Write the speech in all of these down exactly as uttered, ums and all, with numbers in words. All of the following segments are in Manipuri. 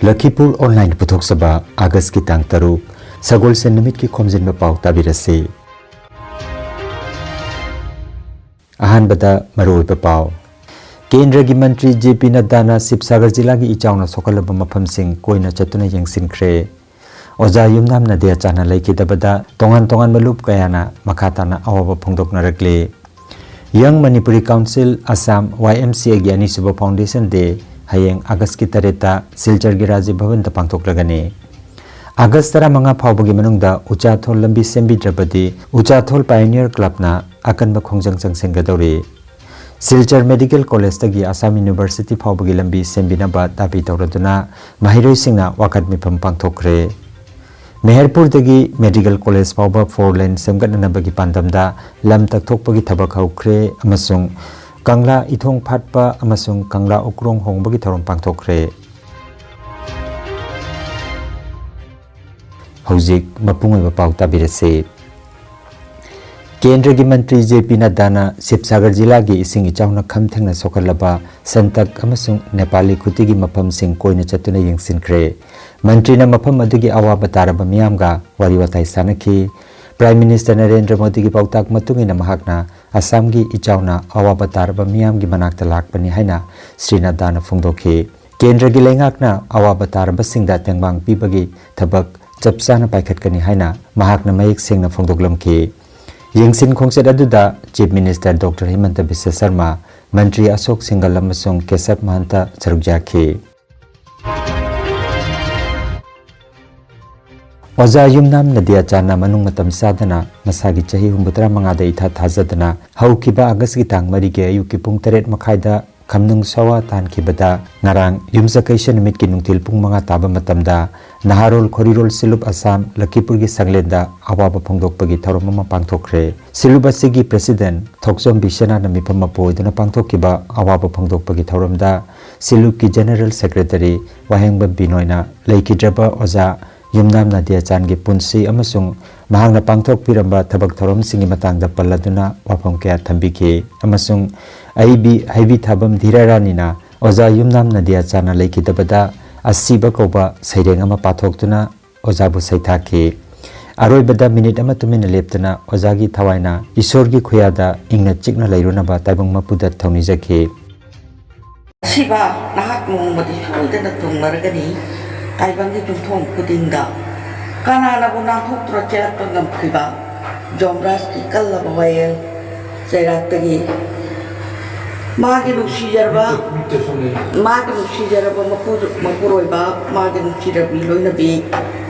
ꯂꯈꯤꯄꯨꯔ ꯑꯣꯟꯂꯥꯏꯟ ꯄꯨꯊꯣꯛꯆꯕ ꯑꯥꯒꯁꯀꯤ ꯇꯥꯡ ꯇꯔꯨꯛ, ꯁꯒꯣꯜꯁꯦꯟ ꯅꯨꯃꯤꯠꯀꯤ ꯈꯣꯝꯖꯤꯟꯕ ꯄꯥꯎ ꯇꯥꯕꯤꯔꯁꯤ꯫ ꯑꯍꯥꯟꯕꯗ ꯃꯔꯨꯑꯣꯏꯕ ꯄꯥꯎ꯫ ꯀꯦꯟꯗ꯭ꯔꯒꯤ ꯃꯟꯇ꯭ꯔꯤ ꯖꯦ ꯄꯤ ꯅꯗ꯭ꯗꯥꯅ ꯁꯤꯕꯁꯥꯒꯔ ꯖꯤꯂꯥꯒꯤ ꯏꯆꯥꯎꯅ ꯁꯣꯛꯍꯜꯂꯕ ꯃꯐꯝꯁꯤꯡ ꯀꯣꯏꯅ ꯆꯠꯇꯨꯅ ꯌꯦꯡꯁꯤꯟꯈ꯭ꯔꯦ꯫ ꯑꯣꯖꯥ ꯌꯨꯝꯅꯥꯝ ꯅꯗꯤꯌꯥꯆꯥꯅ ꯂꯩꯈꯤꯗꯕꯗ ꯇꯣꯉꯥꯟ ꯇꯣꯉꯥꯟꯕ ꯂꯨꯞ ꯀꯌꯥꯅ ꯃꯈꯥ ꯇꯥꯅ ꯑꯋꯥꯕ ꯐꯣꯡꯗꯣꯛꯅꯔꯛꯂꯤ꯫ ꯌꯪ ꯃꯅꯤꯄꯨꯔꯤ ꯀꯥꯎꯟꯁꯤꯜ ꯑꯁꯥꯝ, ꯋꯥꯏ ꯑꯦꯝ ꯁꯤ ꯑꯦꯒꯤ ꯑꯅꯤꯁꯨꯕ ꯐꯥꯎꯟꯗꯦꯁꯟ ꯗꯦ ꯍꯌꯦꯡ ꯑꯥꯒꯁꯀꯤ ꯇꯔꯦꯠꯇ ꯁꯤꯜꯆꯔꯒꯤ ꯔꯥꯖ꯭ꯌ ꯚꯕꯟꯗ ꯄꯥꯡꯊꯣꯛꯂꯒꯅꯤ꯫ ꯑꯥꯒꯁ ꯇꯔꯥꯃꯉꯥ ꯐꯥꯎꯕꯒꯤ ꯃꯅꯨꯡꯗ ꯎꯆꯥꯊꯣꯜ ꯂꯝꯕꯤ ꯁꯦꯝꯕꯤꯗ꯭ꯔꯕꯗꯤ ꯎꯆꯥꯊꯣꯜ ꯄꯥꯏꯑꯣꯅꯤꯌꯔ ꯀ꯭ꯂꯕꯅ ꯑꯀꯟꯕ ꯈꯣꯡꯖꯪ ꯆꯪꯁꯤꯟꯒꯗꯧꯔꯤ꯫ ꯁꯤꯜꯆꯔ ꯃꯦꯗꯤꯀꯦꯜ ꯀꯣꯂꯦꯖꯇꯒꯤ ꯑꯁꯥꯝ ꯌꯨꯅꯤꯚꯔꯁꯤꯇꯤ ꯐꯥꯎꯕꯒꯤ ꯂꯝꯕꯤ ꯁꯦꯝꯕꯤꯅꯕ ꯗꯥꯕꯤ ꯇꯧꯔꯗꯨꯅ ꯃꯍꯩꯔꯣꯏꯁꯤꯡꯅ ꯋꯥꯀꯠ ꯃꯤꯐꯝ ꯄꯥꯡꯊꯣꯛꯈ꯭ꯔꯦ꯫ ꯃꯦꯍꯔꯄꯨꯔꯗꯒꯤ ꯃꯦꯗꯤꯀꯦꯜ ꯀꯣꯂꯦꯖ ꯐꯥꯎꯕ ꯐꯣꯔ ꯂꯦꯟ ꯁꯦꯝꯒꯠꯅꯅꯕꯒꯤ ꯄꯥꯟꯗꯝꯗ ꯂꯝ ꯇꯛꯊꯣꯛꯄꯒꯤ ꯊꯕꯛ ꯍꯧꯈ꯭ꯔꯦ ꯑꯃꯁꯨꯡ ꯀꯪꯂꯥ ꯏꯊꯣꯡ ꯐꯥꯠꯄ ꯑꯃꯁꯨꯡ ꯀꯪꯂꯥ ꯎꯀ꯭ꯔꯣꯡ ꯍꯣꯡꯕꯒꯤ ꯊꯧꯔꯝ ꯄꯥꯡꯊꯣꯛꯈ꯭ꯔꯦ꯫ ꯍꯧꯖꯤꯛ ꯃꯄꯨꯡ ꯑꯣꯏꯕ ꯄꯥꯎ ꯇꯥꯕꯤꯔꯁꯤ꯫ ꯀꯦꯟꯗ꯭ꯔꯒꯤ ꯃꯟꯇ꯭ꯔꯤ ꯖꯦ ꯄꯤ ꯅꯗ꯭ꯗꯥꯅ ꯁꯤꯕꯁꯥꯒꯔ ꯖꯤꯂꯥꯒꯤ ꯏꯁꯤꯡ ꯏꯆꯥꯎꯅ ꯈꯝ ꯊꯦꯡꯅ ꯁꯣꯛꯍꯜꯂꯕ ꯁꯟꯇꯛ ꯑꯃꯁꯨꯡ ꯅꯦꯄꯥꯂꯤ ꯈꯨꯇꯤꯒꯤ ꯃꯐꯝꯁꯤꯡ ꯀꯣꯏꯅ ꯆꯠꯇꯨꯅ ꯌꯦꯡꯁꯤꯟꯈ꯭ꯔꯦ꯫ ꯃꯟꯇ꯭ꯔꯤꯅ ꯃꯐꯝ ꯑꯗꯨꯒꯤ ꯑꯋꯥꯕ ꯇꯥꯔꯕ ꯃꯤꯌꯥꯝꯒ ꯋꯥꯔꯤ ꯋꯥꯇꯥꯏ ꯁꯥꯟꯅꯈꯤ꯫ ꯄ꯭ꯔꯥꯏꯝ ꯃꯤꯅꯤꯁꯇꯔ ꯅꯔꯦꯟꯗ꯭ꯔ ꯃꯣꯗꯤꯒꯤ ꯄꯥꯎꯇꯥꯛ ꯃꯇꯨꯡ ꯏꯟꯅ ꯃꯍꯥꯛꯅ ꯑꯁꯥꯝꯒꯤ ꯏꯆꯥꯎꯅ ꯑꯋꯥꯕ ꯇꯥꯔꯕ ꯃꯤꯌꯥꯝꯒꯤ ꯃꯅꯥꯛꯇ ꯂꯥꯛꯄꯅꯤ ꯍꯥꯏꯅ ꯁ꯭ꯔꯤ ꯅꯗ꯭ꯗꯥꯅ ꯐꯣꯡꯗꯣꯛꯈꯤ꯫ ꯀꯦꯟꯗ꯭ꯔꯒꯤ ꯂꯩꯉꯥꯛꯅ ꯑꯋꯥꯕ ꯇꯥꯔꯕꯁꯤꯡꯗ ꯇꯦꯡꯕꯥꯡ ꯄꯤꯕꯒꯤ ꯊꯕꯛ ꯆꯞ ꯆꯥꯅ ꯄꯥꯏꯈꯠꯀꯅꯤ ꯍꯥꯏꯅ ꯃꯍꯥꯛꯅ ꯃꯌꯦꯛ ꯁꯦꯡꯅ ꯐꯣꯡꯗꯣꯛꯂꯝꯈꯤ꯫ ꯌꯦꯡꯁꯤꯟ ꯈꯣꯡꯆꯠ ꯑꯗꯨꯗ chief minister doctor ꯍꯤꯃꯟꯇ Visva Sharma, ꯃꯟꯇ꯭ꯔꯤ ꯑꯁꯣꯛ ꯁꯤꯡꯒꯜ ꯑꯃꯁꯨꯡ ꯀꯦꯁꯕ ꯃꯍꯟꯇ ꯁꯔꯨꯛ ꯌꯥꯈꯤ꯫ ꯑꯣꯖꯥ ꯌꯨꯝꯅꯥꯝ ꯅꯗꯤꯌꯥꯆꯥꯅ ꯃꯅꯨꯡ ꯃꯇꯝ ꯆꯥꯗꯅ ꯃꯁꯥꯒꯤ ꯆꯍꯤ ꯍꯨꯝꯐꯨꯇꯔꯥ ꯃꯉꯥꯗ ꯏꯊꯥ ꯊꯥꯖꯗꯅ ꯍꯧꯈꯤꯕ ꯑꯥꯒꯁꯀꯤ ꯇꯥꯡ ꯃꯔꯤꯒꯤ ꯑꯌꯨꯛꯀꯤ ꯄꯨꯡ ꯇꯔꯦꯠ ꯃꯈꯥꯏꯗ ꯈꯝꯅꯨꯡ ꯁꯋꯥ ꯇꯥꯟꯈꯤꯕꯗ ꯉꯔꯥꯡ ꯌꯨꯝꯁꯀꯩꯁ ꯅꯨꯃꯤꯠꯀꯤ ꯅꯨꯡꯊꯤꯜ ꯄꯨꯡ ꯃꯉꯥ ꯇꯥꯕ ꯃꯇꯝꯗ ꯅꯍꯥꯔꯣꯜ ꯈꯣꯔꯤꯔꯣꯜ ꯁꯤꯂꯨꯞ ꯑꯁꯥꯝ ꯂꯈꯤꯄꯨꯔꯒꯤ ꯁꯪꯂꯦꯟꯗ ꯑꯋꯥꯕ ꯐꯣꯡꯗꯣꯛꯄꯒꯤ ꯊꯧꯔꯝ ꯑꯃ ꯄꯥꯡꯊꯣꯛꯈ꯭ꯔꯦ꯫ ꯁꯤꯂꯨꯞ ꯑꯁꯤꯒꯤ ꯄ꯭ꯔꯦꯁꯤꯗꯦꯟꯠ ꯊꯣꯛꯆꯣꯝ ꯕꯤꯁ꯭ꯋꯅꯥꯊꯅ ꯃꯤꯐꯝ ꯃꯄꯨ ꯑꯣꯏꯗꯨꯅ ꯄꯥꯡꯊꯣꯛꯈꯤꯕ ꯑꯋꯥꯕ ꯐꯣꯡꯗꯣꯛꯄꯒꯤ ꯊꯧꯔꯝꯗ ꯁꯤꯂꯨꯞꯀꯤ ꯖꯦꯅꯔꯦꯜ ꯁꯦꯀ꯭ꯔꯦꯇꯔꯤ ꯋꯥꯍꯦꯡꯕꯝ ꯕꯤꯅꯣꯏꯅ ꯂꯩꯈꯤꯗ꯭ꯔꯕ ꯑꯣꯖꯥ ꯌꯨꯝꯅꯥꯝ ꯅꯗꯤꯌꯥꯆꯥꯟꯒꯤ ꯄꯨꯟꯁꯤ ꯑꯃꯁꯨꯡ ꯃꯍꯥꯛꯅ ꯄꯥꯡꯊꯣꯛꯄꯤꯔꯝꯕ ꯊꯕꯛ ꯊꯧꯔꯝꯁꯤꯡꯒꯤ ꯃꯇꯥꯡꯗ ꯄꯜꯂꯗꯨꯅ ꯋꯥꯐꯝ ꯀꯌꯥ ꯊꯝꯕꯤꯈꯤ ꯑꯃꯁꯨꯡ ꯑꯏꯕꯤ ꯍꯩꯕꯤꯊꯥꯕꯝ ꯙꯤꯔꯥꯔꯥꯅꯤꯅ ꯑꯣꯖꯥ ꯌꯨꯝꯅꯥꯝ ꯅꯗꯤꯌꯥꯆꯥꯅ ꯂꯩꯈꯤꯗꯕꯗ ꯑꯁꯤꯕ ꯀꯧꯕ ꯁꯩꯔꯦꯡ ꯑꯃ ꯄꯥꯊꯣꯛꯇꯨꯅ ꯑꯣꯖꯥꯕꯨ ꯁꯩꯊꯥꯈꯤ꯫ ꯑꯔꯣꯏꯕꯗ ꯃꯤꯅꯤꯠ ꯑꯃ ꯇꯨꯃꯤꯟꯅ ꯂꯦꯞꯇꯨꯅ ꯑꯣꯖꯥꯒꯤ ꯊꯋꯥꯏꯅ ꯏꯁꯣꯔꯒꯤ ꯈꯨꯌꯥꯗ ꯏꯪꯅ ꯆꯤꯛꯅ ꯂꯩꯔꯨꯅꯕ ꯇꯥꯏꯕꯪ ꯃꯄꯨꯗ ꯊꯧꯅꯤꯖꯈꯤ꯫ ꯑꯁꯤꯕ, ꯅꯍꯥꯛ ꯅꯣꯡꯃꯗꯤ ꯁꯣꯏꯗꯅ ꯊꯨꯡꯂꯔꯒꯅꯤ꯫ ꯇꯥꯏꯕꯪꯒꯤ ꯌꯨꯝꯊꯣꯡ ꯈꯨꯗꯤꯡꯗ ꯀꯅꯥꯅꯕꯨ ꯅꯥꯟꯊꯣꯛꯇꯨꯅ ꯆꯦꯜꯂꯛꯄ ꯉꯝꯈꯤꯕ ꯖꯣꯝꯔꯥꯖꯀꯤ ꯀꯜꯂꯕ ꯋꯥꯌꯦꯜ ꯆꯩꯔꯥꯛꯇꯒꯤ ꯃꯥꯒꯤ ꯅꯨꯡꯁꯤꯖꯔꯕ, ꯃꯥꯒꯤ ꯅꯨꯡꯁꯤꯖꯔꯕ ꯃꯄꯨ-, ꯃꯄꯨꯔꯣꯏꯕ, ꯃꯥꯒꯤ ꯅꯨꯡꯁꯤꯔꯕꯤ ꯂꯣꯏꯅꯕꯤ,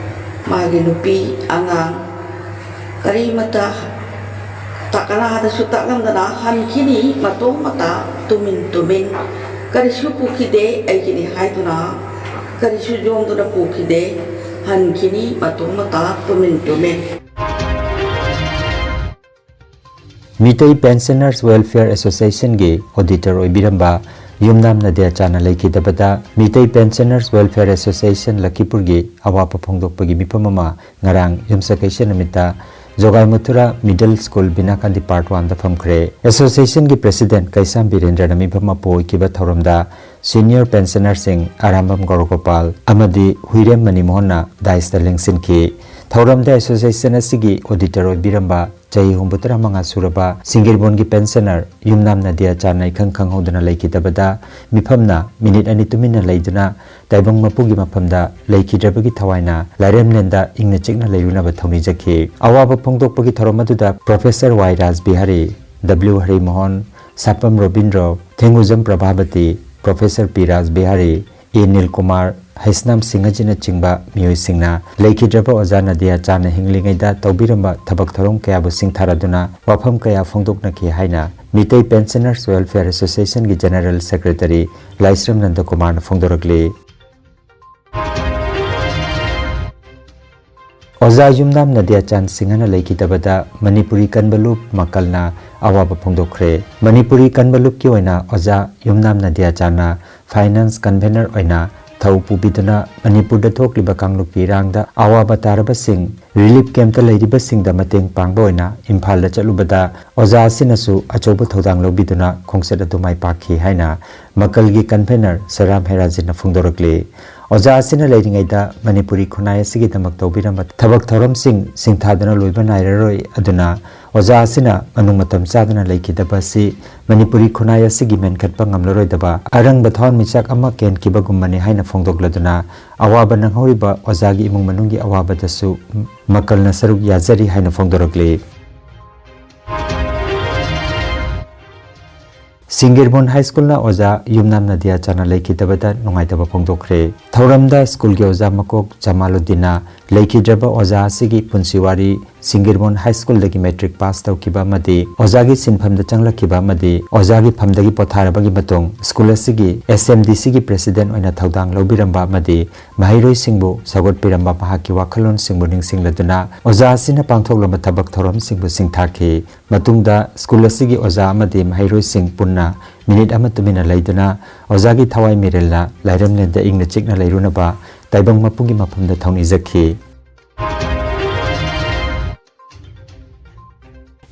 ꯃꯥꯒꯤ ꯅꯨꯄꯤ ꯑꯉꯥꯡ, ꯀꯔꯤꯃꯇ ꯇ-, ꯀꯅꯥꯗꯁꯨ ꯇꯥꯛꯂꯝꯗꯅ ꯍꯟꯈꯤꯅꯤ ꯃꯇꯣꯝꯇ ꯇꯨꯃꯤꯟ ꯇꯨꯃꯤꯟ꯫ ꯀꯔꯤꯁꯨ ꯄꯨꯈꯤꯗꯦ ꯑꯩꯒꯤꯅꯤ ꯍꯥꯏꯗꯨꯅ, ꯀꯔꯤꯁꯨ ꯌꯣꯝꯗꯨꯅ ꯄꯨꯈꯤꯗꯦ, ꯍꯟꯈꯤꯅꯤ ꯃꯇꯣꯝꯇ ꯇꯨꯃꯤꯟ ꯇꯨꯃꯤꯟ꯫ ꯃꯤꯇꯩ Pensioners Welfare Associationꯒꯤ auditor ꯑꯣꯏꯕꯤꯔꯝꯕ ꯌꯨꯝꯅꯥꯝ ꯅꯗꯤꯌꯥꯆꯥꯟꯅ ꯂꯩꯈꯤꯗꯕꯗ ꯃꯤꯇꯩ Pensioners Welfare Association ꯂꯈꯤꯄꯨꯔꯒꯤ ꯑꯋꯥꯕ ꯐꯣꯡꯗꯣꯛꯄꯒꯤ ꯃꯤꯐꯝ ꯑꯃ ꯉꯔꯥꯡ ꯌꯨꯝꯁꯀꯩꯁ ꯅꯨꯃꯤꯠꯇ ꯖꯣꯒꯥꯏꯃꯊꯨꯔꯥ Middle School ꯕꯤꯅꯥꯀꯥꯟꯗꯤ Part Oneꯗ ꯐꯝꯈ꯭ꯔꯦ꯫ Associationꯒꯤ President ꯀꯩꯁꯥꯝ ꯕꯤꯔꯦꯟꯗ꯭ꯔꯅ ꯃꯤꯐꯝ ꯃꯄꯨ ꯑꯣꯏꯈꯤꯕ ꯊꯧꯔꯝꯗ Senior Pensionerꯁꯤꯡ ꯑꯔꯥꯝꯕꯝ ꯒꯧꯔꯒꯣꯄꯥꯜ ꯑꯃꯗꯤ ꯍꯨꯏꯔꯦꯝ ꯃꯅꯤꯃꯣꯍꯟꯅ dais ꯂꯦꯡꯁꯤꯟꯈꯤ꯫ ꯊꯧꯔꯝꯗ Association ꯑꯁꯤꯒꯤ auditor ꯑꯣꯏꯕꯤꯔꯝꯕ ꯆꯍꯤ ꯍꯨꯝꯐꯨꯇꯔꯥ ꯃꯉꯥ ꯁꯨꯔꯕ ꯁꯤꯡꯒꯤꯔꯕꯣꯟꯒꯤ Pensioner ꯌꯨꯝꯅꯥꯝ ꯅꯗꯤꯌꯥꯆꯥꯟꯅ ꯏꯈꯪ ꯈꯪꯍꯧꯗꯅ ꯂꯩꯈꯤꯗꯕꯗ ꯃꯤꯐꯝꯅ ꯃꯤꯅꯤꯠ ꯑꯅꯤ ꯇꯨꯃꯤꯟꯅ ꯂꯩꯗꯨꯅ ꯇꯥꯏꯕꯪ ꯃꯄꯨꯒꯤ ꯃꯐꯝꯗ ꯂꯩꯈꯤꯗ꯭ꯔꯕꯒꯤ ꯊꯋꯥꯏꯅ ꯂꯥꯏꯔꯦꯝꯂꯦꯟꯗ ꯏꯪꯅ ꯆꯤꯛꯅ ꯂꯩꯔꯨꯅꯕ ꯊꯧꯅꯤꯖꯈꯤ꯫ ꯑꯋꯥꯕ ꯐꯣꯡꯗꯣꯛꯄꯒꯤ ꯊꯧꯔꯝ ꯑꯗꯨꯗ Professor ꯋꯥꯏ ꯔꯥꯖ ꯕꯤꯍꯥꯔꯤ, W ꯍꯔꯤꯃꯣꯍꯟ, ꯁꯥꯄꯝ ꯔꯣꯕꯤꯟꯗ꯭ꯔꯣ, ꯊꯦꯡꯒꯨꯖꯝ ꯄ꯭ꯔꯚꯥꯕꯇꯤ, Professor ꯄꯤ ꯔꯥꯖ ꯕꯤꯍꯥꯔꯤ, ꯑꯦ ꯅꯤꯜꯀꯨꯃꯥꯔ, ꯍꯩꯁꯅꯥꯝ ꯁꯤꯡꯍꯖꯤꯅꯆꯤꯡꯕ ꯃꯤꯑꯣꯏꯁꯤꯡꯅ ꯂꯩꯈꯤꯗ꯭ꯔꯕ ꯑꯣꯖꯥ ꯅꯗꯤꯌꯥꯆꯥꯟꯅ ꯍꯤꯡꯂꯤꯉꯩꯗ ꯇꯧꯕꯤꯔꯝꯕ ꯊꯕꯛ ꯊꯧꯔꯝ ꯀꯌꯥꯕꯨ ꯁꯤꯡꯊꯥꯔꯗꯨꯅ ꯋꯥꯐꯝ ꯀꯌꯥ ꯐꯣꯡꯗꯣꯛꯅꯈꯤ ꯍꯥꯏꯅ Meitei Pensioners Welfare Associationꯒꯤ General Secretary ꯂꯥꯏꯁ꯭ꯔꯝ ꯅꯟꯗꯀꯨꯃꯥꯔꯅ ꯐꯣꯡꯗꯣꯔꯛꯂꯤ꯫ ꯑꯣꯖꯥ ꯌꯨꯝꯅꯥꯝ ꯅꯗꯤꯌꯥꯆꯥꯟ ꯁꯤꯡꯍꯅ ꯂꯩꯈꯤꯗꯕꯗ ꯃꯅꯤꯄꯨꯔꯤ ꯀꯟꯕ ꯂꯨꯞ ꯃꯀꯜꯅ ꯑꯋꯥꯕ ꯐꯣꯡꯗꯣꯛꯈ꯭ꯔꯦ꯫ ꯃꯅꯤꯄꯨꯔꯤ ꯀꯟꯕ ꯂꯨꯞꯀꯤ ꯑꯣꯏꯅ ꯑꯣꯖꯥ ꯌꯨꯝꯅꯥꯝ ꯅꯗꯤꯌꯥꯆꯥꯟꯅ Finance Convener ꯑꯣꯏꯅ ꯊꯧ ꯄꯨꯕꯤꯗꯨꯅ ꯃꯅꯤꯄꯨꯔꯗ ꯊꯣꯛꯂꯤꯕ ꯀꯥꯡꯂꯨꯞꯀꯤ ꯏꯔꯥꯡꯗ ꯑꯋꯥꯕ ꯇꯥꯔꯕꯁꯤꯡ, relief campꯇ ꯂꯩꯔꯤꯕꯁꯤꯡꯗ ꯃꯇꯦꯡ ꯄꯥꯡꯕ ꯑꯣꯏꯅ ꯏꯝꯐꯥꯜꯗ ꯆꯠꯂꯨꯕꯗ ꯑꯣꯖꯥ ꯑꯁꯤꯅꯁꯨ ꯑꯆꯧꯕ ꯊꯧꯗꯥꯡ ꯂꯧꯕꯤꯗꯨꯅ ꯈꯣꯡꯆꯠ ꯑꯗꯨ ꯃꯥꯏ ꯄꯥꯛꯈꯤ ꯍꯥꯏꯅ ꯃꯀꯜꯒꯤ Convener ꯁꯔꯥꯝ ꯍꯦꯔꯥꯖꯤꯟꯅ ꯐꯣꯡꯗꯣꯔꯛꯂꯤ꯫ ꯑꯣꯖꯥ ꯑꯁꯤꯅ ꯂꯩꯔꯤꯉꯩꯗ ꯃꯅꯤꯄꯨꯔꯤ ꯈꯨꯟꯅꯥꯏ ꯑꯁꯤꯒꯤꯗꯃꯛ ꯇꯧꯕꯤꯔꯝꯕ ꯊꯕꯛ ꯊꯧꯔꯝꯁꯤꯡ ꯁꯤꯡꯊꯥꯗꯨꯅ ꯂꯣꯏꯕ ꯅꯥꯏꯔꯔꯣꯏ꯫ ꯑꯗꯨꯅ ꯑꯣꯖꯥ ꯑꯁꯤꯅ ꯃꯅꯨꯡ ꯃꯇꯝ ꯆꯥꯗꯅ ꯂꯩꯈꯤꯗꯕ ꯑꯁꯤ ꯃꯅꯤꯄꯨꯔꯤ ꯈꯨꯟꯅꯥꯏ ꯑꯁꯤꯒꯤ ꯃꯦꯟꯈꯠꯄ ꯉꯝꯂꯔꯣꯏꯗꯕ ꯑꯔꯪꯕ ꯊꯋꯥꯟꯃꯤꯆꯥꯛ ꯑꯃ ꯀꯦꯟꯈꯤꯕꯒꯨꯝꯕꯅꯤ ꯍꯥꯏꯅ ꯐꯣꯡꯗꯣꯛꯂꯗꯨꯅ, ꯑꯋꯥꯕ ꯅꯪꯍꯧꯔꯤꯕ ꯑꯣꯖꯥꯒꯤ ꯏꯃꯨꯡ ꯃꯅꯨꯡꯒꯤ ꯑꯋꯥꯕꯗꯁꯨ ꯃꯀꯜꯅ ꯁꯔꯨꯛ ꯌꯥꯖꯔꯤ ꯍꯥꯏꯅ ꯐꯣꯡꯗꯣꯔꯛꯂꯤ꯫ ꯁꯤꯡꯒꯤꯔꯕꯣꯟ ꯍꯥꯏ ꯁ꯭ꯀꯨꯜꯅ ꯑꯣꯖꯥ ꯌꯨꯝꯅꯥꯝ ꯅꯗꯤꯌꯥ ꯆꯥꯅ ꯂꯩꯈꯤꯗꯕꯗ ꯅꯨꯡꯉꯥꯏꯇꯕ ꯐꯣꯡꯗꯣꯛꯈ꯭ꯔꯦ꯫ ꯊꯧꯔꯝꯗ ꯁ꯭ꯀꯨꯜꯒꯤ ꯑꯣꯖꯥ ꯃꯀꯣꯛ ꯖꯃꯥꯂꯨꯗꯤꯟꯅ ꯂꯩꯈꯤꯗ꯭ꯔꯕ ꯑꯣꯖꯥ ꯑꯁꯤꯒꯤ ꯄꯨꯟꯁꯤ ꯋꯥꯔꯤ, ꯁꯤꯡꯒꯤꯔꯕꯣꯟ ꯍꯥꯏ ꯁ꯭ꯀꯨꯜꯗꯒꯤ ꯃꯦꯇ꯭ꯔꯤꯛ ꯄꯥꯁ ꯇꯧꯈꯤꯕ ꯑꯃꯗꯤ ꯑꯣꯖꯥꯒꯤ ꯁꯤꯟꯐꯝꯗ ꯆꯪꯂꯛꯈꯤꯕ ꯑꯃꯗꯤ ꯑꯣꯖꯥꯒꯤ ꯐꯝꯗꯒꯤ ꯄꯣꯊꯥꯔꯕꯒꯤ ꯃꯇꯨꯡ ꯁ꯭ꯀꯨꯜ ꯑꯁꯤꯒꯤ ꯑꯦꯁ ꯑꯦꯝ ꯗꯤ ꯁꯤꯒꯤ ꯄ꯭ꯔꯦꯁꯤꯗꯦꯟꯠ ꯑꯣꯏꯅ ꯊꯧꯗꯥꯡ ꯂꯧꯕꯤꯔꯝꯕ ꯑꯃꯗꯤ ꯃꯍꯩꯔꯣꯏꯁꯤꯡꯕꯨ ꯁꯧꯒꯠꯄꯤꯔꯝꯕ ꯃꯍꯥꯛꯀꯤ ꯋꯥꯈꯜꯂꯣꯟꯁꯤꯡꯕꯨ ꯅꯤꯡꯁꯤꯡꯂꯗꯨꯅ ꯑꯣꯖꯥ ꯑꯁꯤꯅ ꯄꯥꯡꯊꯣꯛꯂꯝꯕ ꯊꯕꯛ ꯊꯧꯔꯝꯁꯤꯡꯕꯨ ꯁꯤꯡꯊꯥꯈꯤ꯫ ꯃꯇꯨꯡꯗ ꯁ꯭ꯀꯨꯜ ꯑꯁꯤꯒꯤ ꯑꯣꯖꯥ ꯑꯃꯗꯤ ꯃꯍꯩꯔꯣꯏꯁꯤꯡ ꯄꯨꯟꯅ ꯃꯤꯅꯤꯠ ꯑꯃ ꯇꯨꯃꯤꯟꯅ ꯂꯩꯗꯨꯅ ꯑꯣꯖꯥꯒꯤ ꯊꯋꯥꯏ ꯃꯤꯔꯦꯜꯅ ꯂꯥꯏꯔꯦꯝꯂꯦꯟꯗ ꯏꯪꯅ ꯆꯤꯛꯅ ꯂꯩꯔꯨꯅꯕ ꯇꯥꯏꯕꯪ ꯃꯄꯨꯒꯤ ꯃꯐꯝꯗ ꯊꯧꯅꯤꯖꯈꯤ꯫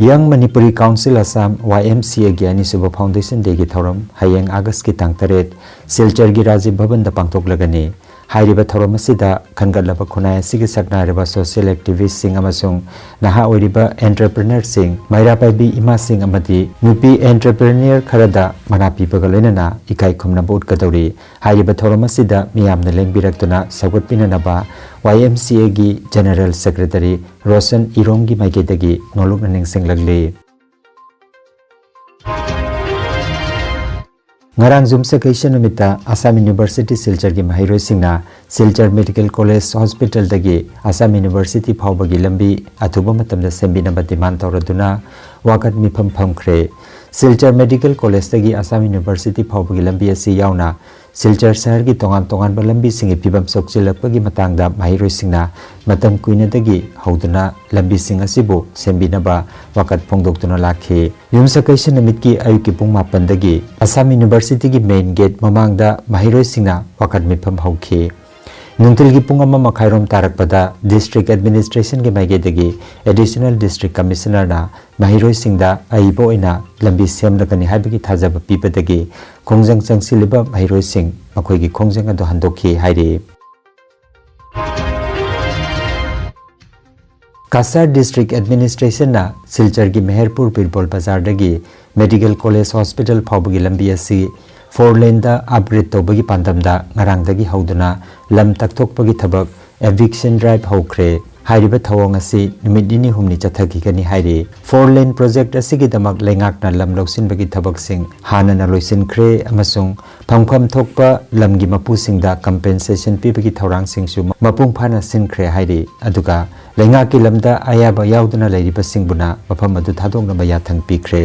Young Manipuri Council Assam, ꯋꯥꯏ ꯑꯦꯝ ꯁꯤ ꯑꯦꯒꯤ ꯑꯅꯤꯁꯨꯕ Foundation Day ꯒꯤ ꯊꯧꯔꯝ ꯍꯌꯦꯡ ꯑꯥꯒꯁꯀꯤ ꯇꯥꯡ ꯇꯔꯦꯠ ꯁꯤꯜꯆꯔꯒꯤ ꯔꯥꯖꯤꯕ ꯚꯕꯟꯗ ꯄꯥꯡꯊꯣꯛꯂꯒꯅꯤ꯫ ꯍꯥꯏꯔꯤꯕ ꯊꯧꯔꯝ ꯑꯁꯤꯗ ꯈꯟꯒꯠꯂꯕ ꯈꯨꯟꯅꯥꯏ ꯑꯁꯤꯒꯤ ꯁꯛꯅꯥꯏꯔꯕ social activist ꯁꯤꯡ ꯑꯃꯁꯨꯡ ꯅꯍꯥ ꯑꯣꯏꯔꯤꯕ entrepreneur ꯁꯤꯡ, ꯃꯩꯔꯥ ꯄꯥꯏꯕꯤ ꯏꯃꯥꯁꯤꯡ ꯑꯃꯗꯤ ꯅꯨꯄꯤ entrepreneur ꯈꯔꯗ ꯃꯅꯥ ꯄꯤꯕꯒ ꯂꯣꯏꯅꯅ ꯏꯀꯥꯏ ꯈꯨꯝꯅꯕ ꯎꯠꯀꯗꯧꯔꯤ꯫ ꯍꯥꯏꯔꯤꯕ ꯊꯧꯔꯝ ꯑꯁꯤꯗ ꯃꯤꯌꯥꯝꯅ ꯂꯦꯡꯕꯤꯔꯛꯇꯨꯅ ꯁꯧꯒꯠꯄꯤꯅꯅꯕ ꯋꯥꯏ ꯑꯦꯝ ꯁꯤ ꯑꯦꯒꯤ General Secretary ꯔꯣꯁꯟ ꯏꯔꯣꯝꯒꯤ ꯃꯥꯏꯀꯩꯗꯒꯤ ꯅꯣꯜꯂꯨꯛꯅ ꯅꯤꯡꯁꯤꯡꯂꯛꯂꯤ꯫ ꯉꯔꯥꯡ ꯌꯨꯝꯁꯀꯩꯁ ꯅꯨꯃꯤꯠꯇ ꯑꯁꯥꯝ ꯌꯨꯅꯤꯚꯔꯁꯤꯇꯤ ꯁꯤꯜꯆꯔꯒꯤ ꯃꯍꯩꯔꯣꯏꯁꯤꯡꯅ ꯁꯤꯜꯆꯔ ꯃꯦꯗꯤꯀꯦꯜ ꯀꯣꯂꯦꯖ ꯍꯣꯁꯄꯤꯇꯥꯜꯗꯒꯤ ꯑꯁꯥꯝ ꯌꯨꯅꯤꯚꯔꯁꯤꯇꯤ ꯐꯥꯎꯕꯒꯤ ꯂꯝꯕꯤ ꯑꯊꯨꯕ ꯃꯇꯝꯗ ꯁꯦꯝꯕꯤꯅꯕ demand ꯇꯧꯔꯗꯨꯅ ꯋꯥꯀꯠ ꯃꯤꯐꯝ ꯐꯝꯈ꯭ꯔꯦ꯫ ꯁꯤꯜꯆꯔ ꯃꯦꯗꯤꯀꯦꯜ ꯀꯣꯂꯦꯖꯇꯒꯤ ꯑꯁꯥꯝ ꯌꯨꯅꯤꯚꯔꯁꯤꯇꯤ ꯐꯥꯎꯕꯒꯤ ꯂꯝꯕꯤ ꯑꯁꯤ ꯌꯥꯎꯅ ꯁꯤꯜꯆꯔ ꯁꯍꯔꯒꯤ ꯇꯣꯉꯥꯟ ꯇꯣꯉꯥꯟꯕ ꯂꯝꯕꯤꯁꯤꯡꯒꯤ ꯐꯤꯕꯝ ꯁꯣꯛꯆꯤꯜꯂꯛꯄꯒꯤ ꯃꯇꯥꯡꯗ ꯃꯍꯩꯔꯣꯏꯁꯤꯡꯅ ꯃꯇꯝ ꯀꯨꯏꯅꯗꯒꯤ ꯍꯧꯗꯨꯅ ꯂꯝꯕꯤꯁꯤꯡ ꯑꯁꯤꯕꯨ ꯁꯦꯝꯕꯤꯅꯕ ꯋꯥꯀꯠ ꯐꯣꯡꯗꯣꯛꯇꯨꯅ ꯂꯥꯛꯈꯤ꯫ ꯌꯨꯝꯁꯀꯩꯁ ꯅꯨꯃꯤꯠꯀꯤ ꯑꯌꯨꯛꯀꯤ ꯄꯨꯡ ꯃꯥꯄꯟꯗꯒꯤ ꯑꯁꯥꯝ ꯌꯨꯅꯤꯚꯔꯁꯤꯇꯤꯒꯤ main gate ꯃꯃꯥꯡꯗ ꯃꯍꯩꯔꯣꯏꯁꯤꯡꯅ ꯋꯥꯀꯠ ꯃꯤꯐꯝ ꯍꯧꯈꯤ꯫ ꯅꯨꯡꯊꯤꯜꯒꯤ ꯄꯨꯡ ꯑꯃ ꯃꯈꯥꯏꯔꯣꯝ ꯇꯥꯔꯛꯄꯗ district administration ꯒꯤ ꯃꯥꯏꯀꯩꯗꯒꯤ Additional District Commissioner ꯅ ꯃꯍꯩꯔꯣꯏꯁꯤꯡꯗ ꯑꯏꯕ ꯑꯣꯏꯅ ꯂꯝꯕꯤ ꯁꯦꯝꯂꯒꯅꯤ ꯍꯥꯏꯕꯒꯤ ꯊꯥꯖꯕ ꯄꯤꯕꯗꯒꯤ ꯈꯣꯡꯖꯪ ꯆꯪꯁꯤꯜꯂꯤꯕ ꯃꯍꯩꯔꯣꯏꯁꯤꯡ ꯃꯈꯣꯏꯒꯤ ꯈꯣꯡꯖꯪ ꯑꯗꯨ ꯍꯟꯗꯣꯛꯈꯤ ꯍꯥꯏꯔꯤ꯫ ꯀꯁꯥꯔ ꯗꯤꯁꯇ꯭ꯔꯤꯛ ꯑꯦꯗꯃꯤꯅꯤꯁꯇ꯭ꯔꯦꯁꯟꯅ ꯁꯤꯜꯆꯔꯒꯤ ꯃꯦꯍꯔꯄꯨꯔ ꯕꯤꯔꯕꯣꯜ ꯕꯖꯥꯔꯗꯒꯤ ꯃꯦꯗꯤꯀꯦꯜ ꯀꯣꯂꯦꯖ ꯍꯣꯁꯄꯤꯇꯥꯜ ꯐꯥꯎꯕꯒꯤ ꯂꯝꯕꯤ ꯑꯁꯤ ꯐꯣꯔ ꯂꯦꯟꯗ ꯑꯞꯒ꯭ꯔꯦꯗ ꯇꯧꯕꯒꯤ ꯄꯥꯟꯗꯝꯗ ꯉꯔꯥꯡꯗꯒꯤ ꯍꯧꯗꯨꯅ ꯂꯝ ꯇꯛꯊꯣꯛꯄꯒꯤ ꯊꯕꯛ, ꯏꯚꯤꯛꯁꯟ ꯗ꯭ꯔꯥꯏꯚ, ꯍꯧꯈ꯭ꯔꯦ꯫ ꯍꯥꯏꯔꯤꯕ ꯊꯧꯑꯣꯡ ꯑꯁꯤ ꯅꯨꯃꯤꯠ ꯅꯤꯅꯤ ꯍꯨꯝꯅꯤ ꯆꯠꯊꯈꯤꯒꯅꯤ ꯍꯥꯏꯔꯤ꯫ ꯐꯣꯔ ꯂꯦꯟ ꯄ꯭ꯔꯣꯖꯦꯛꯠ ꯑꯁꯤꯒꯤꯗꯃꯛ ꯂꯩꯉꯥꯛꯅ ꯂꯝ ꯂꯧꯁꯤꯟꯕꯒꯤ ꯊꯕꯛꯁꯤꯡ ꯍꯥꯟꯅꯅ ꯂꯣꯏꯁꯤꯟꯈ꯭ꯔꯦ ꯑꯃꯁꯨꯡ ꯐꯪꯐꯝ ꯊꯣꯛꯄ ꯂꯝꯒꯤ ꯃꯄꯨꯁꯤꯡꯗ ꯀꯝꯄꯦꯟꯁꯦꯁꯟ ꯄꯤꯕꯒꯤ ꯊꯧꯔꯥꯡꯁꯤꯡꯁꯨ ꯃꯄꯨꯡ ꯐꯥꯅ ꯁꯤꯟꯈ꯭ꯔꯦ ꯍꯥꯏꯔꯤ꯫ ꯑꯗꯨꯒ ꯂꯩꯉꯥꯛꯀꯤ ꯂꯝꯗ ꯑꯌꯥꯕ ꯌꯥꯎꯗꯅ ꯂꯩꯔꯤꯕꯁꯤꯡꯕꯨꯅ ꯃꯐꯝ ꯑꯗꯨ ꯊꯥꯗꯣꯛꯅꯕ ꯌꯥꯊꯪ ꯄꯤꯈ꯭ꯔꯦ꯫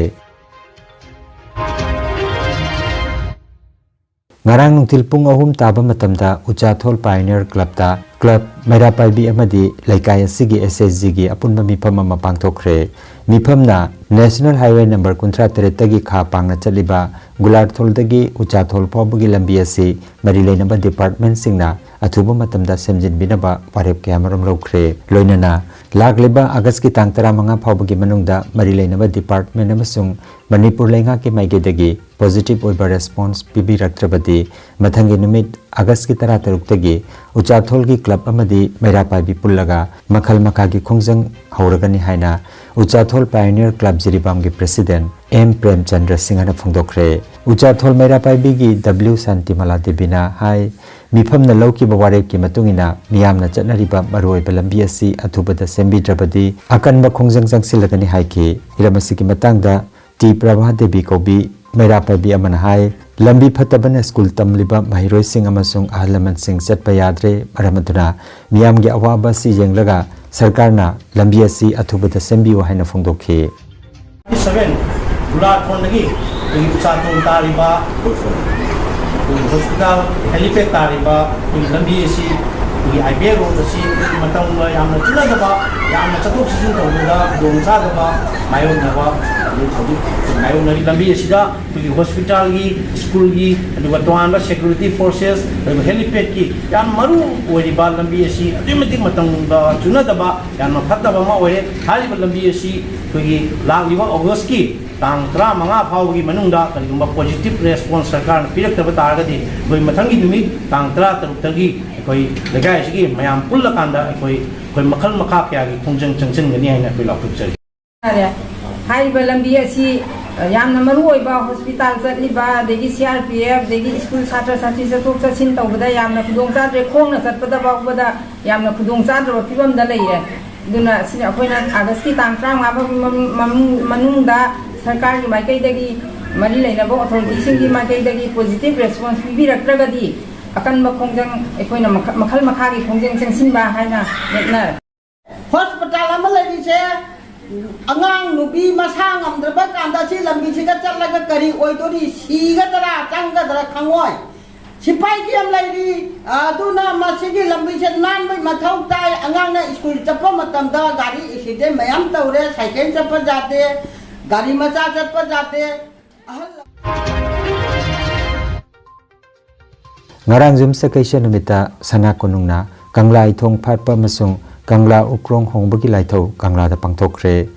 ꯉꯔꯥꯡ ꯅꯨꯡꯊꯤꯜ ꯄꯨꯡ ꯑꯍꯨꯝ ꯇꯥꯕ ꯃꯇꯝꯗ ꯎꯆꯥꯊꯣꯜ ꯄꯥꯏꯑꯣꯅꯤꯌꯔ ꯀ꯭ꯂꯕꯇ ꯀ꯭ꯂꯕ, ꯃꯩꯔꯥ ꯄꯥꯏꯕꯤ ꯑꯃꯗꯤ ꯂꯩꯀꯥꯏ ꯑꯁꯤꯒꯤ ꯑꯦꯁ ꯑꯦꯁ ꯖꯤꯒꯤ ꯑꯄꯨꯟꯕ ꯃꯤꯐꯝ ꯑꯃ ꯄꯥꯡꯊꯣꯛꯈ꯭ꯔꯦ꯫ ꯃꯤꯐꯝꯅ ꯅꯦꯁꯅꯦꯜ ꯍꯥꯏꯋꯦ ꯅꯝꯕꯔ ꯀꯨꯟꯊ꯭ꯔꯥ ꯇꯔꯦꯠꯇꯒꯤ ꯈꯥ ꯄꯥꯡꯅ ꯆꯠꯂꯤꯕ ꯒꯨꯂꯥꯔꯊꯣꯜꯗꯒꯤ ꯎꯆꯥꯊꯣꯜ ꯐꯥꯎꯕꯒꯤ ꯂꯝꯕꯤ ꯑꯁꯤ ꯃꯔꯤ ꯂꯩꯅꯕ ꯗꯤꯄꯥꯔꯠꯃꯦꯟꯠꯁꯤꯡꯅ ꯑꯊꯨꯕ ꯃꯇꯝꯗ ꯁꯦꯝꯖꯤꯟꯕꯤꯅꯕ ꯋꯥꯔꯦꯞ ꯀꯌꯥꯃꯔꯨꯝ ꯂꯧꯈ꯭ꯔꯦ꯫ ꯂꯣꯏꯅꯅ ꯂꯥꯛꯂꯤꯕ ꯑꯥꯒꯁꯀꯤ ꯇꯥꯡ ꯇꯔꯥꯃꯉꯥ ꯐꯥꯎꯕꯒꯤ ꯃꯅꯨꯡꯗ ꯃꯔꯤ ꯂꯩꯅꯕ ꯗꯤꯄꯥꯔꯠꯃꯦꯟꯠ ꯑꯃꯁꯨꯡ ꯃꯅꯤꯄꯨꯔ ꯂꯩꯉꯥꯛꯀꯤ ꯃꯥꯏꯀꯩꯗꯒꯤ ꯄꯣꯖꯤꯇꯤꯚ ꯑꯣꯏꯕ ꯔꯦꯁꯄꯣꯟꯁ ꯄꯤꯕꯤꯔꯛꯇ꯭ꯔꯕꯗꯤ ꯃꯊꯪꯒꯤ ꯅꯨꯃꯤꯠ ꯑꯥꯒꯁꯀꯤ ꯇꯔꯥꯇꯔꯨꯛꯇꯒꯤ ꯎꯆꯥꯊꯣꯜꯒꯤ ꯀ꯭ꯂꯕ ꯑꯃꯗꯤ ꯃꯩꯔꯥ ꯄꯥꯏꯕꯤ ꯄꯨꯜꯂꯒ ꯃꯈꯜ ꯃꯈꯥꯒꯤ ꯈꯣꯡꯖꯪ ꯍꯧꯔꯒꯅꯤ ꯍꯥꯏꯅ ꯎꯆꯥꯊꯣꯜ ꯄꯥꯏꯑꯣꯅꯤꯌꯔ ꯀ꯭ꯂꯕ ꯖꯤꯔꯤꯕꯥꯝꯒꯤ ꯄ꯭ꯔꯦꯁꯤꯗꯦꯟꯠ ꯑꯦꯝ ꯄ꯭ꯔꯦꯝꯆꯟꯗ꯭ꯔ ꯁꯤꯡꯍꯅ ꯐꯣꯡꯗꯣꯛꯈ꯭ꯔꯦ꯫ ꯎꯆꯥꯊꯣꯜ ꯃꯩꯔꯥ ꯄꯥꯏꯕꯤꯒꯤ ꯗꯕ꯭ꯂꯤꯎ ꯁꯥꯟꯇꯤꯃꯂꯥ ꯗꯦꯕꯤꯅ ꯍꯥꯏ, ꯃꯤꯐꯝꯅ ꯂꯧꯈꯤꯕ ꯋꯥꯔꯦꯞꯀꯤ ꯃꯇꯨꯡ ꯏꯟꯅ ꯃꯤꯌꯥꯝꯅ ꯆꯠꯅꯔꯤꯕ ꯃꯔꯨꯑꯣꯏꯕ ꯂꯝꯕꯤ ꯑꯁꯤ ꯑꯊꯨꯕꯗ ꯁꯦꯝꯕꯤꯗ꯭ꯔꯕꯗꯤ ꯑꯀꯟꯕ ꯈꯣꯡꯖꯪ ꯆꯪꯁꯤꯜꯂꯒꯅꯤ ꯍꯥꯏꯈꯤ꯫ ꯍꯤꯔꯝ ꯑꯁꯤꯒꯤ ꯃꯇꯥꯡꯗ ꯇꯤ ꯄ꯭ꯔꯚꯥ ꯗꯦꯕꯤ ꯀꯧꯕꯤ ꯃꯩꯔꯥ ꯄꯥꯏꯕꯤ ꯑꯃꯅ ꯍꯥꯏ, ꯂꯝꯕꯤ ꯐꯠꯇꯕꯅ ꯁ꯭ꯀꯨꯜ ꯇꯝꯂꯤꯕ ꯃꯍꯩꯔꯣꯏꯁꯤꯡ ꯑꯃꯁꯨꯡ ꯑꯍꯜ ꯂꯃꯟꯁꯤꯡ ꯆꯠꯄ ꯌꯥꯗ꯭ꯔꯦ꯫ ꯃꯔꯝ ꯑꯗꯨꯅ ꯃꯤꯌꯥꯝꯒꯤ ꯑꯋꯥꯕ ꯑꯁꯤ ꯌꯦꯡꯂꯒ ꯁꯔꯀꯥꯔꯅ ꯂꯝꯕꯤ ꯑꯁꯤ ꯑꯊꯨꯕꯗ ꯁꯦꯝꯕꯤꯌꯨ ꯍꯥꯏꯅ ꯐꯣꯡꯗꯣꯛꯈꯤ꯫ ꯁꯚꯦꯟ ꯒꯨꯂꯥꯊꯣꯟꯗꯒꯤ ꯑꯩꯈꯣꯏꯒꯤ ꯎꯆꯥꯊꯣꯜ ꯇꯥꯔꯤꯕ ꯑꯩꯈꯣꯏꯒꯤ ꯍꯣꯁꯄꯤꯇꯥꯜ ꯍꯦꯂꯤꯄꯦꯗ ꯇꯥꯔꯤꯕ ꯑꯩꯈꯣꯏꯒꯤ ꯂꯝꯕꯤ ꯑꯁꯤ, ꯑꯩꯈꯣꯏꯒꯤ ꯑꯥꯏ ꯄꯤ ꯑꯦꯜ ꯔꯣꯗ ꯑꯁꯤ ꯃꯇꯝꯒ ꯌꯥꯝꯅ ꯆꯨꯅꯗꯕ, ꯌꯥꯝꯅ ꯆꯠꯊꯣꯛ ꯆꯠꯁꯤꯟ ꯇꯧꯕꯗ ꯈꯨꯗꯣꯡꯆꯥꯗꯕ ꯃꯥꯌꯣꯛꯅꯕ ꯍꯧꯖꯤꯛ ꯃꯥꯌꯣꯛꯅꯔꯤ꯫ ꯂꯝꯕꯤ ꯑꯁꯤꯗ ꯑꯩꯈꯣꯏꯒꯤ ꯍꯣꯁꯄꯤꯇꯥꯜꯒꯤ, ꯁ꯭ꯀꯨꯜꯒꯤ, ꯑꯗꯨꯒ ꯇꯣꯉꯥꯟꯕ ꯁꯦꯀ꯭ꯌꯨꯔꯤꯇꯤ ꯐꯣꯔꯁꯦꯁ, ꯑꯗꯨꯒ ꯍꯦꯂꯤꯄꯦꯗꯀꯤ ꯌꯥꯝ ꯃꯔꯨ ꯑꯣꯏꯔꯤꯕ ꯂꯝꯕꯤ ꯑꯁꯤ ꯑꯗꯨꯛꯀꯤ ꯃꯇꯤꯛ ꯃꯇꯝꯒ ꯆꯨꯅꯗꯕ ꯌꯥꯝꯅ ꯐꯠꯇꯕ ꯑꯃ ꯑꯣꯏꯔꯦ꯫ ꯍꯥꯏꯔꯤꯕ ꯂꯝꯕꯤ ꯑꯁꯤ ꯑꯩꯈꯣꯏꯒꯤ ꯂꯥꯛꯂꯤꯕ ꯑꯣꯒꯁꯀꯤ ꯇꯥꯡ ꯇꯔꯥꯃꯉꯥ ꯐꯥꯎꯕꯒꯤ ꯃꯅꯨꯡꯗ ꯀꯔꯤꯒꯨꯝꯕ ꯄꯣꯖꯤꯇꯤꯚ ꯔꯦꯁꯄꯣꯟꯁ ꯁꯔꯀꯥꯔꯅ ꯄꯤꯔꯛꯇꯕ ꯇꯥꯔꯒꯗꯤ, ꯑꯩꯈꯣꯏ ꯃꯊꯪꯒꯤ ꯅꯨꯃꯤꯠ ꯇꯥꯡ ꯇꯔꯥꯇꯔꯨꯛꯇꯒꯤ ꯑꯩꯈꯣꯏ ꯂꯩꯀꯥꯏ ꯑꯁꯤꯒꯤ ꯃꯌꯥꯝ ꯄꯨꯜꯂꯀꯥꯟꯗ ꯑꯩꯈꯣꯏ, ꯑꯩꯈꯣꯏ ꯃꯈꯜ ꯃꯈꯥ ꯀꯌꯥꯒꯤ ꯈꯣꯡꯖꯪ ꯆꯪꯁꯤꯟꯒꯅꯤ ꯍꯥꯏꯅ ꯑꯩꯈꯣꯏ ꯂꯥꯎꯊꯣꯛꯆꯔꯤ꯫ ꯌꯥꯔꯦ꯫ ꯍꯥꯏꯔꯤꯕ ꯂꯝꯕꯤ ꯑꯁꯤ, ꯑ, ꯌꯥꯝꯅ ꯃꯔꯨ ꯑꯣꯏꯕ ꯍꯣꯁꯄꯤꯇꯥꯜ ꯆꯠꯂꯤꯕ, ꯑꯗꯒꯤ ꯁꯤ ꯑꯥꯔ ꯄꯤ ꯑꯦꯐ, ꯑꯗꯒꯤ ꯁ꯭ꯀꯨꯜ ꯁꯥꯇ꯭ꯔ ꯁꯥꯇ꯭ꯔꯤ ꯆꯠꯊꯣꯛ ꯆꯠꯁꯤꯟ ꯇꯧꯕꯗ ꯌꯥꯝꯅ ꯈꯨꯗꯣꯡ ꯆꯥꯗ꯭ꯔꯦ, ꯈꯣꯡꯅ ꯆꯠꯄꯗ ꯐꯥꯎꯕꯗ ꯌꯥꯝꯅ ꯈꯨꯗꯣꯡ ꯆꯥꯗ꯭ꯔꯕ ꯐꯤꯕꯝꯗ ꯂꯩꯔꯦ꯫ ꯑꯗꯨꯅ ꯁꯤꯅ ꯑꯩꯈꯣꯏꯅ ꯑꯥꯒꯁꯀꯤ ꯇꯥꯡ ꯇꯔꯥꯃꯉꯥ ꯐꯥꯎꯒꯤ ꯃꯅꯨꯡ-, ꯃꯅꯨꯡ-, ꯃꯅꯨꯡꯗ ꯁꯔꯀꯥꯔꯒꯤ ꯃꯥꯏꯀꯩꯗꯒꯤ, ꯃꯔꯤ ꯂꯩꯅꯕ ꯑꯣꯊꯣꯔꯤꯇꯤꯁꯤꯡꯒꯤ ꯃꯥꯏꯀꯩꯗꯒꯤ ꯄꯣꯖꯤꯇꯤꯚ ꯔꯦꯁꯄꯣꯟꯁ ꯄꯤꯕꯤꯔꯛꯇ꯭ꯔꯒꯗꯤ ꯑꯀꯟꯕ ꯈꯣꯡꯖꯪ ꯑꯩꯈꯣꯏꯅ ꯃꯈ-, ꯃꯈꯜ ꯃꯈꯥꯒꯤ ꯈꯣꯡꯖꯪ ꯆꯪꯁꯤꯟꯕ ꯍꯥꯏꯅ ꯂꯦꯞꯅꯔꯦ꯫ ꯍꯣꯁꯄꯤꯇꯥꯜ ꯑꯃ ꯂꯩꯔꯤꯁꯦ ꯑꯉꯥꯡ ꯅꯨꯄꯤ ꯃꯁꯥ ꯉꯝꯗ꯭ꯔꯕ ꯀꯥꯟꯗ ꯁꯤ ꯂꯝꯕꯤꯁꯤꯒ ꯆꯠꯂꯒ ꯀꯔꯤ ꯑꯣꯏꯗꯣꯔꯤ, ꯁꯤꯒꯗ꯭ꯔꯥ ꯆꯪꯒꯗ꯭ꯔꯥ ꯈꯪꯉꯣꯏ꯫ ꯁꯤꯐꯥꯏ ꯀꯦꯝ ꯂꯩꯔꯤ, ꯑꯗꯨꯅ ꯃꯁꯤꯒꯤ ꯂꯝꯕꯤꯁꯦ ꯅꯥꯟꯕꯒꯤ ꯃꯊꯧ ꯇꯥꯏ꯫ ꯑꯉꯥꯡꯅ ꯁ꯭ꯀꯨꯜ ꯆꯠꯄ ꯃꯇꯝꯗ ꯒꯥꯔꯤ ꯑꯦꯛꯁꯤꯗꯦꯟ ꯃꯌꯥꯝ ꯇꯧꯔꯦ, ꯁꯥꯏꯀꯜ ꯆꯠꯄ ꯌꯥꯗꯦ, ꯒꯥꯔꯤ ꯃꯆꯥ ꯆꯠꯄ ꯌꯥꯗꯦ꯫ ꯑꯍꯜ ꯉꯔꯥꯡ ꯌꯨꯝꯁꯀꯩꯁ ꯅꯨꯃꯤꯠꯇ ꯁꯅꯥ ꯀꯣꯅꯨꯡꯅ ꯀꯪꯂꯥ ꯏꯊꯣꯡ ꯐꯥꯠꯄ ꯑꯃꯁꯨꯡ ꯀꯪꯂꯥ ꯎꯀ꯭ꯔꯣꯡ ꯍꯣꯡꯕꯒꯤ ꯂꯥꯏꯊꯧ ꯀꯪꯂꯥꯗ ꯄꯥꯡꯊꯣꯛꯈ꯭ꯔꯦ꯫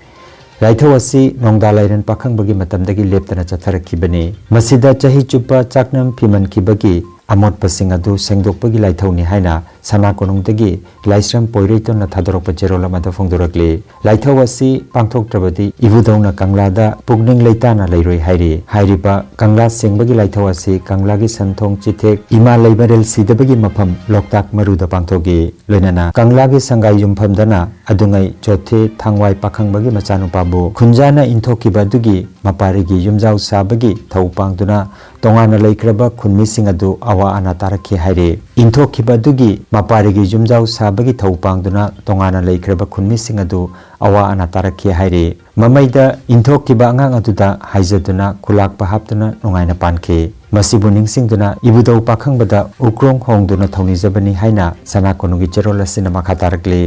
ꯂꯥꯏꯊꯧ ꯑꯁꯤ ꯅꯣꯡꯗꯥ ꯂꯥꯏꯔꯦꯟ ꯄꯥꯈꯪꯕꯒꯤ ꯃꯇꯝꯗꯒꯤ ꯂꯦꯞꯇꯅ ꯆꯠꯊꯔꯛꯈꯤꯕꯅꯤ꯫ ꯃꯁꯤꯗ ꯆꯍꯤ ꯆꯨꯞꯄ ꯆꯥꯛꯅꯝ ꯐꯤꯃꯟꯈꯤꯕꯒꯤ ꯑꯃꯣꯠꯄꯁꯤꯡ ꯑꯗꯨ ꯁꯦꯡꯗꯣꯛꯄꯒꯤ ꯂꯥꯏꯊꯧꯅꯤ ꯍꯥꯏꯅ ꯁꯅꯥ ꯀꯣꯅꯨꯡꯗꯒꯤ ꯂꯥꯏꯁ꯭ꯔꯝ ꯄꯣꯏꯔꯩꯇꯣꯟꯅ ꯊꯥꯗꯣꯔꯛꯄ ꯆꯦꯔꯣꯜ ꯑꯃꯗ ꯐꯣꯡꯗꯣꯔꯛꯂꯤ꯫ ꯂꯥꯏꯊꯧ ꯑꯁꯤ ꯄꯥꯡꯊꯣꯛꯇ꯭ꯔꯕꯗꯤ ꯏꯕꯨꯙꯧꯅ ꯀꯪꯂꯥꯗ ꯄꯨꯛꯅꯤꯡ ꯂꯩꯇꯥꯅ ꯂꯩꯔꯣꯏ ꯍꯥꯏꯔꯤ꯫ ꯍꯥꯏꯔꯤꯕ ꯀꯪꯂꯥ ꯁꯦꯡꯕꯒꯤ ꯂꯥꯏꯊꯧ ꯑꯁꯤ ꯀꯪꯂꯥꯒꯤ ꯁꯟꯊꯣꯡ ꯆꯤꯊꯦꯛ ꯏꯃꯥ ꯂꯩꯃꯔꯦꯜ ꯁꯤꯗꯕꯒꯤ ꯃꯐꯝ ꯂꯣꯛꯇꯥꯛ ꯃꯔꯨꯗ ꯄꯥꯡꯊꯣꯛꯏ꯫ ꯂꯣꯏꯅꯅ ꯀꯪꯂꯥꯒꯤ ꯁꯪꯒꯥꯏ ꯌꯨꯝꯐꯝꯗꯅ ꯑꯗꯨꯉꯩ ꯆꯣꯊꯦ ꯊꯥꯡꯋꯥꯏ ꯄꯥꯈꯪꯕꯒꯤ ꯃꯆꯥꯅꯨꯄꯥꯕꯨ ꯈꯨꯟꯖꯥꯅ ꯏꯟꯊꯣꯛꯈꯤꯕ ꯑꯗꯨꯒꯤ ꯃꯄꯥꯔꯤꯒꯤ ꯌꯨꯝꯖꯥꯎ ꯁꯥꯕꯒꯤ ꯊꯧ ꯄꯥꯡꯗꯨꯅ ꯇꯣꯉꯥꯟꯅ ꯂꯩꯈ꯭ꯔꯕ ꯈꯨꯟꯃꯤꯁꯤꯡ ꯑꯗꯨ ꯑꯋꯥ ꯑꯅꯥ ꯇꯥꯔꯛꯈꯤ ꯍꯥꯏꯔꯤ꯫ ꯏꯟꯊꯣꯛꯈꯤꯕ ꯑꯗꯨꯒꯤ ꯃꯄꯥꯔꯤꯒꯤ ꯌꯨꯝꯖꯥꯎ ꯁꯥꯕꯒꯤ ꯊꯧ ꯄꯥꯡꯗꯨꯅ ꯇꯣꯉꯥꯟꯅ ꯂꯩꯈ꯭ꯔꯕ ꯈꯨꯟꯃꯤꯁꯤꯡ ꯑꯗꯨ ꯑꯋꯥ ꯑꯅꯥ ꯇꯥꯔꯛꯈꯤ ꯍꯥꯏꯔꯤ꯫ ꯃꯃꯩꯗ ꯏꯟꯊꯣꯛꯈꯤꯕ ꯑꯉꯥꯡ ꯑꯗꯨꯗ ꯍꯥꯏꯖꯗꯨꯅ ꯈꯨꯂꯥꯛꯄ ꯍꯥꯞꯇꯨꯅ ꯅꯨꯡꯉꯥꯏꯅ ꯄꯥꯟꯈꯤ꯫ ꯃꯁꯤꯕꯨ ꯅꯤꯡꯁꯤꯡꯗꯨꯅ ꯏꯕꯨꯙꯧ ꯄꯥꯈꯪꯕꯗ ꯎꯀ꯭ꯔꯣꯡ ꯍꯣꯡꯗꯨꯅ ꯊꯧꯅꯤꯖꯕꯅꯤ ꯍꯥꯏꯅ ꯁꯅꯥ ꯀꯣꯅꯨꯡꯒꯤ ꯆꯦꯔꯣꯜ ꯑꯁꯤꯅ ꯃꯈꯥ ꯇꯥꯔꯛꯂꯤ꯫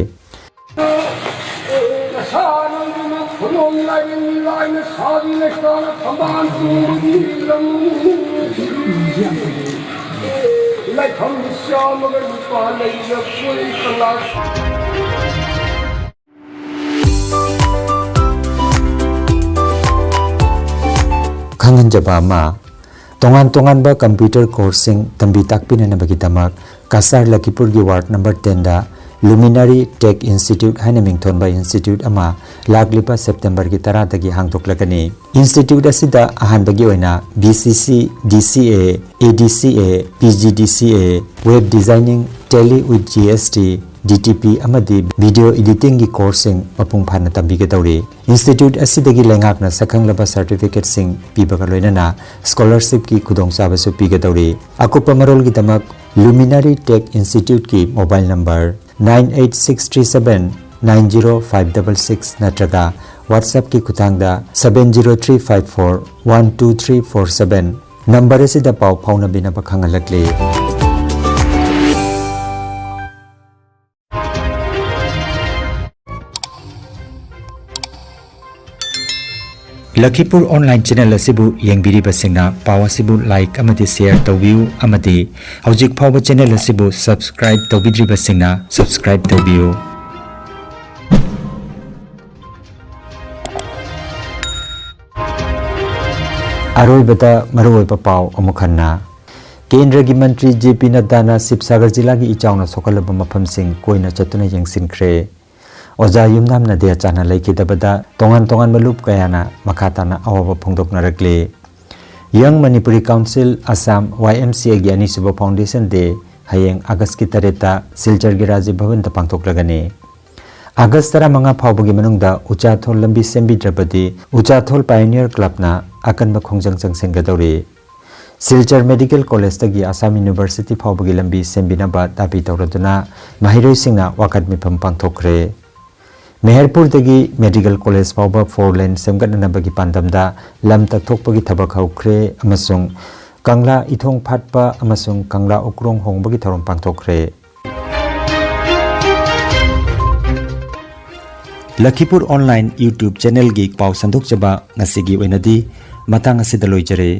ꯂꯥꯏꯔꯦꯟ ꯂꯥꯏꯅ ꯁꯥꯕꯤ ꯂꯩꯁꯥꯅ ꯊꯝꯕꯥꯜ ꯆꯣꯡꯕꯒꯤ ꯂꯝ, ꯂꯥꯏꯐꯝ ꯆꯥꯝꯃꯒ ꯂꯨꯄꯥ ꯂꯩꯅ ꯀꯣꯏ ꯀꯂꯥ꯫ ꯈꯪꯍꯟꯖꯕ ꯑꯃ, ꯇꯣꯉꯥꯟ ꯇꯣꯉꯥꯟꯕ computer courseꯁꯤꯡ ꯇꯝꯕꯤ ꯇꯥꯛꯄꯤꯅꯅꯕꯒꯤꯗꯃꯛ Cachar ꯂꯈꯤꯄꯨꯔꯒꯤ ward number tenꯗ Luminary Tech Institute ꯍꯥꯏꯅ ꯃꯤꯡꯊꯣꯟꯕ institute ꯑꯃ ꯂꯥꯛꯂꯤꯕ Septemberꯒꯤ ꯇꯔꯥꯗꯒꯤ ꯍꯥꯡꯗꯣꯛꯂꯒꯅꯤ꯫ Institute ꯑꯁꯤꯗ ꯑꯍꯥꯟꯕꯒꯤ ꯑꯣꯏꯅ B C C, D C A, A D C A, P G D C A, Web Designing, Tally with G S T, D T P ꯑꯃꯗꯤ Video Editingꯒꯤ courseꯁꯤꯡ ꯃꯄꯨꯡ ꯐꯥꯅ ꯇꯝꯕꯤꯒꯗꯧꯔꯤ꯫ Institute ꯑꯁꯤꯗꯒꯤ ꯂꯩꯉꯥꯛꯅ ꯁꯛꯈꯪꯂꯕ certificateꯁꯤꯡ ꯄꯤꯕꯒ ꯂꯣꯏꯅꯅ scholarshipꯀꯤ ꯈꯨꯗꯣꯡꯆꯥꯕꯁꯨ ꯄꯤꯒꯗꯧꯔꯤ꯫ ꯑꯀꯨꯞꯄ ꯃꯔꯣꯜꯒꯤꯗꯃꯛ Luminary Tech Instituteꯀꯤ mobile number nine eight six three seven nine zero five double six ꯅꯠꯇ꯭ꯔꯒ WhatsAppꯀꯤ ꯈꯨꯠꯊꯥꯡꯗ seven zero three five four one two three four seven number ꯑꯁꯤꯗ ꯄꯥꯎ ꯐꯥꯎꯅꯕꯤꯅꯕ ꯈꯪꯍꯜꯂꯛꯂꯤ꯫ ꯂꯈꯤꯄꯨꯔ online channel ꯑꯁꯤꯕꯨ ꯌꯦꯡꯕꯤꯔꯤꯕꯁꯤꯡꯅ ꯄꯥꯎ ꯑꯁꯤꯕꯨ like ꯑꯃꯗꯤ share ꯇꯧꯕꯤꯌꯨ ꯑꯃꯗꯤ ꯍꯧꯖꯤꯛ ꯐꯥꯎꯕ channel ꯑꯁꯤꯕꯨ subscribe ꯇꯧꯕꯤꯗ꯭ꯔꯤꯕꯁꯤꯡꯅ subscribe ꯇꯧꯕꯤꯌꯨ꯫ ꯑꯔꯣꯏꯕꯗ ꯃꯔꯨꯑꯣꯏꯕ ꯄꯥꯎ ꯑꯃꯨꯛ ꯍꯟꯅ꯫ ꯀꯦꯟꯗ꯭ꯔꯒꯤ ꯃꯟꯇ꯭ꯔꯤ J P ꯅꯗ꯭ꯗꯥꯅ ꯁꯤꯕꯁꯥꯒꯔ ꯖꯤꯂꯥꯒꯤ ꯏꯆꯥꯎꯅ ꯁꯣꯛꯍꯜꯂꯕ ꯃꯐꯝꯁꯤꯡ ꯀꯣꯏꯅ ꯆꯠꯇꯨꯅ ꯌꯦꯡꯁꯤꯟꯈ꯭ꯔꯦ꯫ ꯑꯣꯖꯥ ꯌꯨꯝꯅꯥꯝ ꯅꯗꯤꯌꯥꯆꯥꯅ ꯂꯩꯈꯤꯗꯕꯗ ꯇꯣꯉꯥꯟ ꯇꯣꯉꯥꯟꯕ ꯂꯨꯞ ꯀꯌꯥꯅ ꯃꯈꯥ ꯇꯥꯅ ꯑꯋꯥꯕ ꯐꯣꯡꯗꯣꯛꯅꯔꯛꯂꯤ꯫ Young Manipuri Council, Assam, Y M C Aꯒꯤ ꯑꯅꯤꯁꯨꯕ Foundation Day ꯍꯌꯦꯡ Augustꯀꯤ ꯇꯔꯦꯠꯇ ꯁꯤꯜꯆꯔꯒꯤ ꯔꯥꯖ꯭ꯌ ꯚꯕꯟꯗ ꯄꯥꯡꯊꯣꯛꯂꯒꯅꯤ꯫ August ꯇꯔꯥꯃꯉꯥ ꯐꯥꯎꯕꯒꯤ ꯃꯅꯨꯡꯗ ꯎꯆꯥꯊꯣꯜ ꯂꯝꯕꯤ ꯁꯦꯝꯕꯤꯗ꯭ꯔꯕꯗꯤ ꯎꯆꯥꯊꯣꯜ Pioneer Clubꯅ ꯑꯀꯟꯕ ꯈꯣꯡꯖꯪ ꯆꯪꯁꯤꯟꯒꯗꯧꯔꯤ꯫ ꯁꯤꯜꯆꯔ Medical Collegeꯇꯒꯤ Assam University ꯐꯥꯎꯕꯒꯤ ꯂꯝꯕꯤ ꯁꯦꯝꯕꯤꯅꯕ ꯗꯥꯕꯤ ꯇꯧꯔꯗꯨꯅ ꯃꯍꯩꯔꯣꯏꯁꯤꯡꯅ ꯋꯥꯀꯠ ꯃꯤꯐꯝ ꯄꯥꯡꯊꯣꯛꯈ꯭ꯔꯦ꯫ ꯃꯦꯍꯔꯄꯨꯔꯗꯒꯤ Medical College ꯐꯥꯎꯕ four lane ꯁꯦꯝꯒꯠꯅꯅꯕꯒꯤ ꯄꯥꯟꯗꯝꯗ ꯂꯝ ꯇꯛꯊꯣꯛꯄꯒꯤ ꯊꯕꯛ ꯍꯧꯈ꯭ꯔꯦ ꯑꯃꯁꯨꯡ ꯀꯪꯂꯥ ꯏꯊꯣꯡ ꯐꯥꯠꯄ ꯑꯃꯁꯨꯡ ꯀꯪꯂꯥ ꯎꯀ꯭ꯔꯣꯡ ꯍꯣꯡꯕꯒꯤ ꯊꯧꯔꯝ ꯄꯥꯡꯊꯣꯛꯈ꯭ꯔꯦ꯫ ꯂꯈꯤꯄꯨꯔ ꯑꯣꯟꯂꯥꯏꯟ YouTube ꯆꯦꯅꯦꯜꯒꯤ ꯄꯥꯎ ꯁꯟꯗꯣꯛꯆꯕ ꯉꯁꯤꯒꯤ ꯑꯣꯏꯅꯗꯤ ꯃꯇꯥꯡ ꯑꯁꯤꯗ ꯂꯣꯏꯖꯔꯦ꯫